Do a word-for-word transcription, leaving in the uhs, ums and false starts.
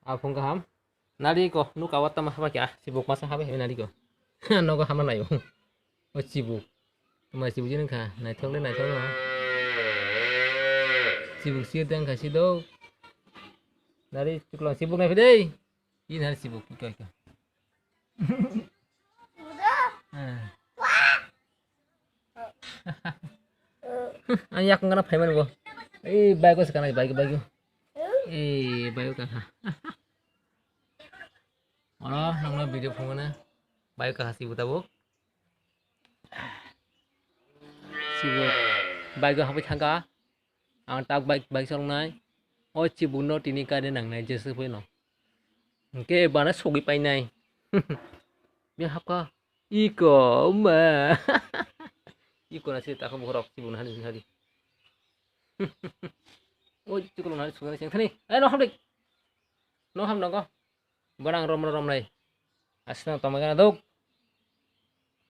Aphung kaham. Nari ko, nuk awat tama haba kya? Sibuk masa haba hebe nari ko. Nogo hama nayo. O sibuk. Tama sibuk jini kha. Naithok le naithok no. Sibuk sir deng kha si do. Nari chuklo sibuk nai phidei. I nari sibuk ki koi ka. Ang yak ngana phaiman bo. Ei, bike ko sekana, bike, bike. Ei, bike ko kana. Oro nangno video phungana. Bike ko hasi buta bo. Sibo bike ko hapai thangka. Ang tak bike, bike salongnai. O chibukno tini kare nangnai jese phai no. Hingke bana sogwi painai. Bia hapka. Iko ma. Iko na sini takho bukhorok chibukno hani sini hari. O chikolo nani sugani seng thani. Ai no hamdik. No ham nongo. Borang rom rom nai. Asna tomagana dok.